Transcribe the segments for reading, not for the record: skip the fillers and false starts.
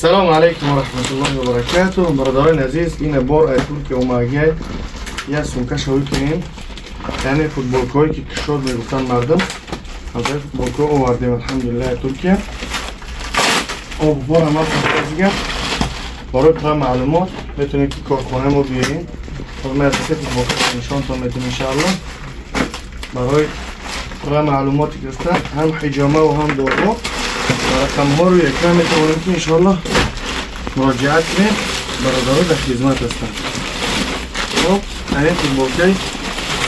Салому алайкум ва раҳматуллоҳи ва баракатуҳ. Бародарони азиз, ин бор ай Туркия омагиай, як сумка шавӣ кунем, яъне футболкаҳое, ки кушод мегуфтанд мардум, ҳамсоя футболкаҳо овардем, алҳамдулиллаҳ, Туркия. Оббор ҳама дигар барои пурра маълумот метавонед, ки корхонаи мо биёед. Ҳозир ман се футболка нишонтон медиҳам, иншааллоҳ. Барои пурра маълумоти гирифтан, ҳам ҳиҷома ва ҳам дору, рақамҳо рӯи экран, метавонем, ки иншоаллоҳ муроҷиат кунем. Бародаро дар хизмат ҳастанд. Хоб, ин футболкаи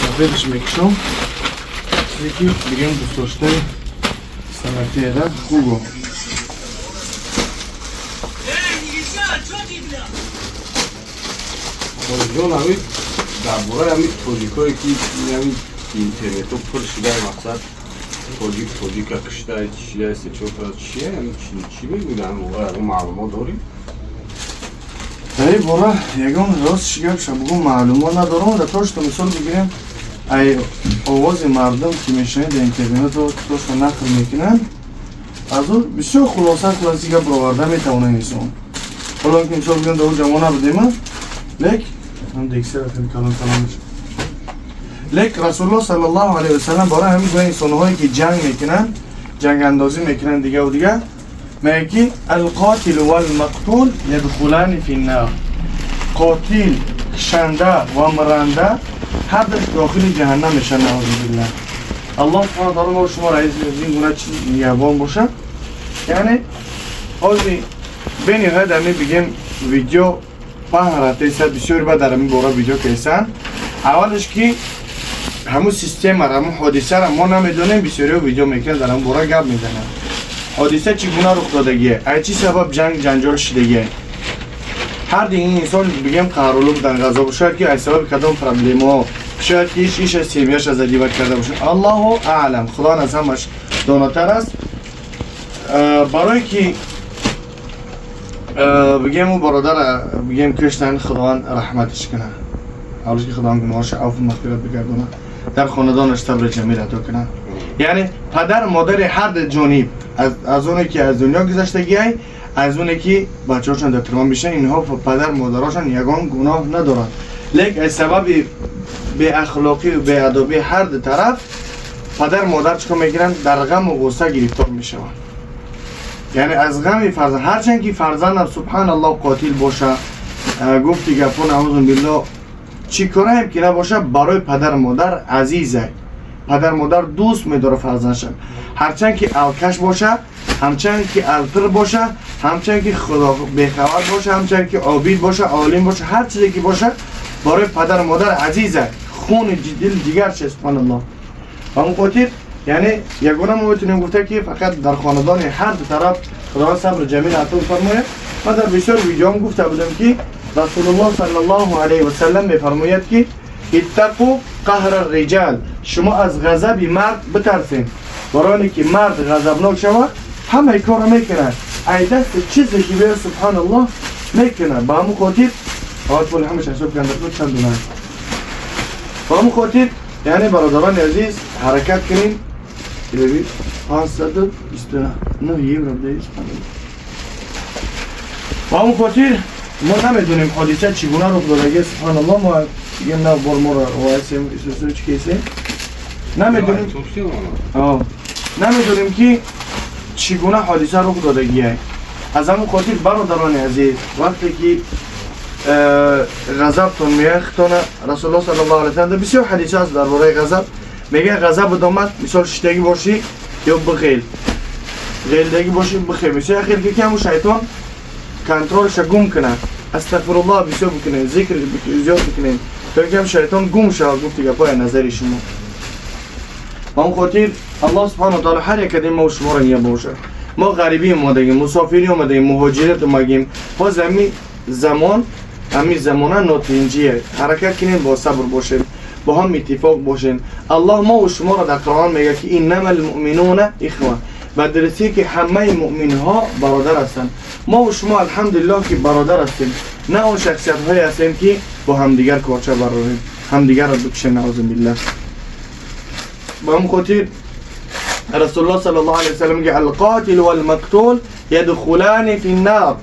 сафедаш мекушом, чизе ки бигем дӯстдоштаи санатиеда хуго. Эй, нельзя, чё ты, бля? Ҷон, ҳами дар бораи ҳами тоҷикое, ки ҳами интернето пур шудаи, мақсад, тоҷик тоҷика киштай, чишидай, се чор та чие, ҳами чӣ мегӯянд? Ягон маълумот дорӣ? Дар ин бора ягон, ростш гапша бугум, маълумот надорам. Да то что мисол бигирем, ай овози мардум, ки мешунавед дар интернето, тошо нақл мекунанд, аз ӯ бисёр хулоса хулоси гап бароварда метавонад инсон. Ҳоло ки мисол бигирем, дар ӯ ҷамо набудема, лек ҳам дексера хеле калон калон, лек Расулуллоҳ саллаллоҳу алайҳи васаллам барои ҳамин гуна инсонҳое, ки ҷанг мекунанд, ҷангандозӣ мекунанд, дигаву дигар, мегӯяд, ки القاتل والمقتول يدخلان في النار. Қотил, кушанда ва миранда, ҳардаш дохили ҷаҳаннам мешаванд, наъузу биллаҳ. Аллоҳ субҳана таала мо шумо раис ин гуна чиз нигаҳбон бошад. Яъне ҳозир бениҳоят ами бигем видео паҳн рафтаиста, бисёри баъд дар ҳамин бора видео кардистанд. Аввалаш, ки ҳамун системаро, ҳамун ҳодисаро мо намедонем, бисёриҳо видео мекунанд, дар ҳамун бора гап мезананд. Ҳодиса чӣ гуна рух додагие, ай чӣ сабаб ҷанг ҷанҷол шидагие? Ҳар ди ин инсон, бигем, қаҳролу будан, ғазоб, шояд ки аз сабаби кадом проблемаҳо, шояд ки иш иша семьяша задевать карда бошад, аллоҳу аълам, Худо аз ҳамаш донотар аст. Барое ки бигем, ӯ бародара, бигем, киштан, Худованд раҳматиш кунад, аввалш ки Худованд гуноҳоша афву мағфират бигардонад, дар хонадонаш сабри ҷамил ато кунад. Яъне падар модари ҳар ду ҷониб, аз оне ки аз дунё гузаштагиай, аз оне ки бачаҳошон дар тюрьма мешинанд, инҳо падар модарошон ягон гуноҳ надоранд, лекин аз сабаби беахлоқию беадобии ҳар ду тараф падар модар чӣ кор мекунанд? Дар ғаму ғусса гирифтор мешаванд, яъне аз ғами фарзанд. Ҳарчанд ки фарзандам, субҳаналлоҳ, қотил боша, гуфти гапҳо, наъузу биллоҳ, чӣ кораем ки набоша, барои падар модар азизай. Падар модар дӯст медора фарзандша, ҳарчанд ки алкаш боша, ҳамчанд ки алтир боша, ҳамчанд ки Худо бехабар боша, ҳамчанд ки обид боша, олим боша, ҳар чизе ки боша, барои падар модар азиза, хуни дил ҷигар ше, субҳаналлоҳ. Ба он хотир, яъне ягона мо метавонем гуфта, ки фақат дар хонадони ҳар ду тараф Худованд сабри ҷамил ато фармояд. Ман дар бисёр видеоам гуфта будам, ки Расулуллоҳ саллаллоҳу алайҳи васаллам мефармояд, ки اتقوا قهر الرجال. Шумо аз ғазаби мард битарсед, барои оне ки мард ғазабнок шавад, ҳамаи корро мекунад, ай дасти чизе ки бея, субҳаналлоҳ, мекунад. Ба ҳамун хотир ҳамаш ҳисоб кунад, чанд дона. Ба ҳамун хотир, яъне, бародарони азиз, ҳаракат кунем. Илави 529 евро буда, субҳаналлоҳ. Ба ҳамун хотир мо намедонем, ҳодиса чӣ гуна рух додагӣ, субҳаналлоҳ. Мо дигар нав бор моро вайсем, исусу чӣ кесем, намедонем. Намедонем, ки чӣ гуна ҳодиса рух додагие. Аз ҳамун хотир, бародарони азиз, вақте ки ғазабтон меяд, хитона Расулуллоҳ саллаллоҳу алайҳи васаллам бисёр ҳадис аст дар бораи ғазаб, мегӯяд: ғазаб омад, мисол, шиштагӣ бошӣ ё бихел, ғелдагӣ бошӣ, бихел. Бисёр яхел ки ҳамун шайтон контролша гум кунад, астағфируллоҳ бисёр бикунед, зикр зиёд бикунед, то ки ҳам шайтон гум шавад, гуфти гапҳои назари шумо. Ба он хотир Аллоҳ субҳану таала ҳар як кадем мо шуморо ния бошад. Мо ғарибӣ омадагим, мусофирӣ омадагим, муҳоҷират омадагим. Ҳозир ҳами замон, ҳами замона нотинҷие. Ҳаракат кунем, бо сабр бошем, бо ҳам иттифоқ бошем. Аллоҳ мову шуморо дар Қуръон мегӯяд, ки إنما المؤمنون إخوة. Ба дурустӣ ки ҳамаи муъминҳо бародар ҳастанд. Мову шумо, алҳамдулиллоҳ, ки бародар ҳастем, на он шахсиятҳое ҳастем, ки бо ҳамдигар корча барорем, ҳамдигарро бикушем, наъузу биллаҳ. Ба ҳамн хотир Расулуллоҳ саллаллоҳу алайҳи васаллам мегӯяд: القاتل والمقتول يدخلان في النار.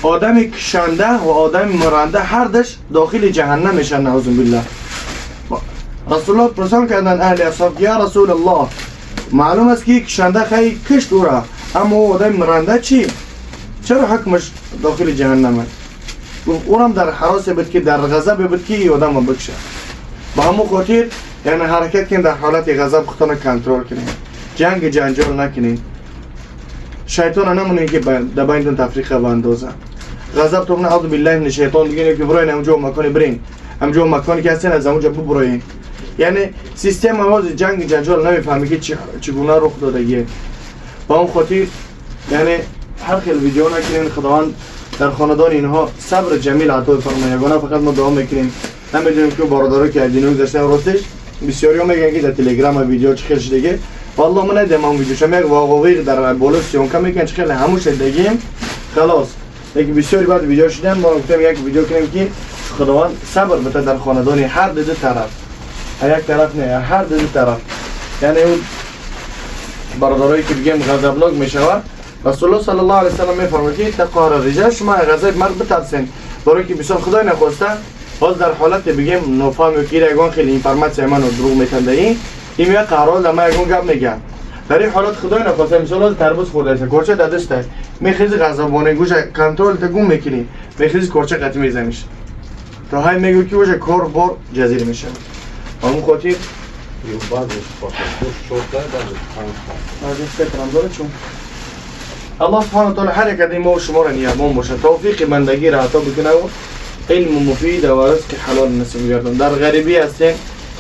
آدم کشنده و آدم مرنده هر دش داخل جهنم میشن، نعوذ بالله. رسول الله پرسان کردن اهل اصحاب یا رسول الله، معلوم است که کشنده خیلی کشت او را، اما او آدم مرنده چی؟ چرا حکمش داخل جهنم است؟ گفت اونم در حراس بود که در غضب بود که این آدم رو بکشه. با همون خاطر یعنی حرکت کنین، در حالت غضب خودتون رو کنترل کنین، جنگ جنجال نکنین، شیطان نمونه که در بینتون تفریقه بندازه. غضب تو اعوذ بالله من الشیطان دیگه که برای اونجا مکانی برین، اونجا مکانی که هستین از اونجا ببرین. یعنی سیستم آواز جنگ جنجال نمیفهمی که چگونه رخ دادگیه. با اون خاطر یعنی هر خیل ویدیو نکنین. خداوند در خاندان اینها صبر جمیل عطا فرمایه. یگانه فقط ما دعا میکنیم، نمیدونیم که برادرها که از دینو گذشتن، راستش بسیاری ها میگن که در تلگرام ویدیو چه خیلی دیگه، والله من ندیدم اون ویدیو، شما یک واقعی در بالا съёмка میکنن چه خیلی هموش دیگه خلاص. لیکن بسیاری بعد ویدیو شدن، ما گفتیم یک ویدیو کنیم که خداوند صبر بده در خاندان هر دو طرف، یک طرف نه، هر دو طرف. یعنی اون برادرایی که بگیم غضبناک میشود، رسول الله صلی الله علیه و سلم میفرماید که تقار الرجال، شما غضب مرد بترسین، برای که بسیار خدای نخواسته باز در حالت بگیم نفهم که یگان خیلی информация منو دروغ میتنده، این میگه قرار در ما یگان گپ میگه. در این حالت خدای نخواسته مثلا تربوز خورده است، کرچه در دست است، میخیز غضبانه گوش کنترل تا گم میکنی، میخیز کرچه قطعی میزنیش تا های میگه که گوش کار بار جزیره میشه. اون خاطر یو بعضش پاسپورت چهار تا، بعضش پنج تا. از این فکرم داره چون الله سبحانه و تعالی هر یک از ما و شما را نگهبان باشه، توفیق بندگی را عطا بکنه و علم مفید و رزق حلال نصیب گردان. در غریبی هستین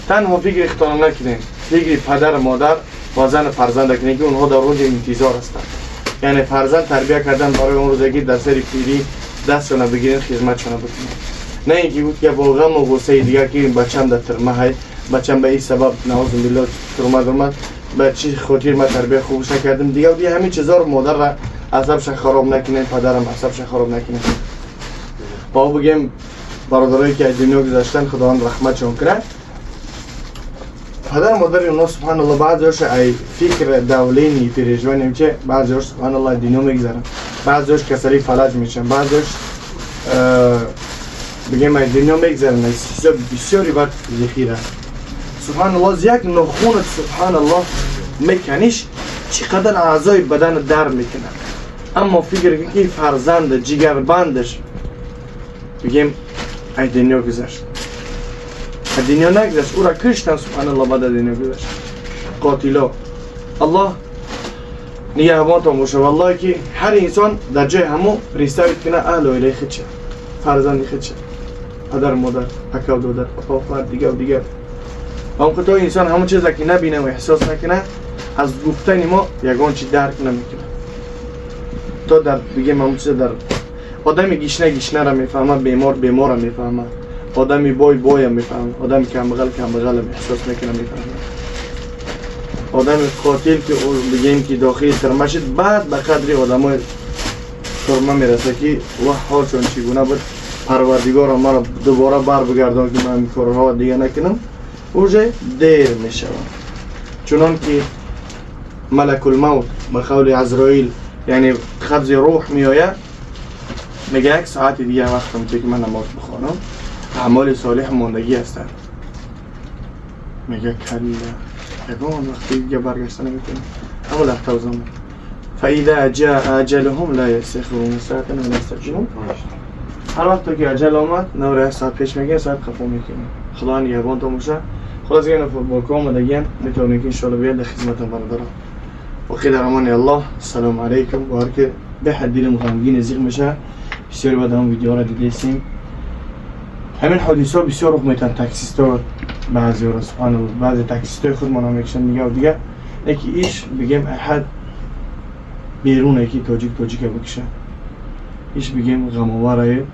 تنها فکر اختیار نکنین، فکر پدر مادر و زن فرزند کنین که اونها در روز انتظار هستند. یعنی فرزند تربیه کردن برای اون روزی که در سر پیری دستشون بگیرین خدمتشون بکنین، نه اینکه گفت که با غم و غصه دیگه که بچم در ترمه های بچم به این سبب نعوذ بالله ترمه درمد به چی خاطر ما تربیه خوبش نکردم دیگه و دیگه همین چیزا رو مادر را عصبش خراب نکنه، پدرم عصبش خراب نکنه. با بگیم برادرایی که از دنیا گذشتن خداوند رحمتشون کنه. پدر مادر اونا سبحان الله بعضیاش ای فکر давление переживание چه، بعضیاش سبحان الله دنیا میگذرن، بعضیاش کسری فلج میشن، بعضیاش بگیم از دنیا میگذرن، از چیزا بسیاری بد ذخیره. سبحان الله یک نخون سبحان الله میکنیش چقدر اعضای بدن در میکنه، اما فکر کن که فرزند جگربندش بگیم از دنیا گذشت، از دنیا نگذشت، او را کشتن سبحان الله بعد از دنیا گذشت قاتلا. الله نگهبانتان باشه. والله که هر انسان در جای همو представить کنه اهل و عیله خودشه، فرزند خودشه، پدر مادر، اکا و دادر، پاپا خواهر دیگه و دیگه. و اون تا انسان همون چیزا که نبینه و احساس نکنه از گفتن ما یگان چی درک نمیکنه. تا در بگیم همون چیز در آدم گشنه گشنه را میفهمه، بیمار بیمار را میفهمه، آدمی بای بای میفهمه، آدم کمبغل کمبغل احساس میکنه میفهمه، آدم قاتل که او بگیم که داخل ترمه شد بعد به قدر آدمای ترمه میرسه که واه حالشون چگونه بود، پروردگار مرا دوباره بر بگردان که من این کارها دیگه نکنم، اوجه دیر میشود. چنان که ملک الموت به قول عزرائیل یعنی قبض روح میآید، میگه یک ساعت دیگه وقتم میشه که من نماز بخوانم، اعمال صالح ماندگی هستند. میگه کلا یگان وقتی دیگه برگشته نمیتونه، اما لحظه و زمان فاذا جاء اجلهم لا یستأخرون ساعة ولا یستقدمون. هر وقت که اجل آمد نور یک ساعت پیش میگه ساعت خفا میکنه. خدا نگهبان تو باشه. خلاص دیگه فوتبال آمدگی میتونیم که انشالله بیاد در خدمت برادران. وقی در امان الله. السلام علیکم. و هر که به حد دلم غمگین زیغ میشه بسیار بعد هم ویدیو را دیدیم. همین حادثه ها بسیار رخ میتن، تاکسیستا بعضی ها سبحان الله بعضی تاکسیستای خودمان هم میکشن دیگه و دیگه. یکی ایش بگیم احد بیرون یکی تاجیک تاجیک بکشه، ایش بگیم غم آوره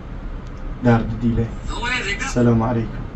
درد دیله. السلام علیکم.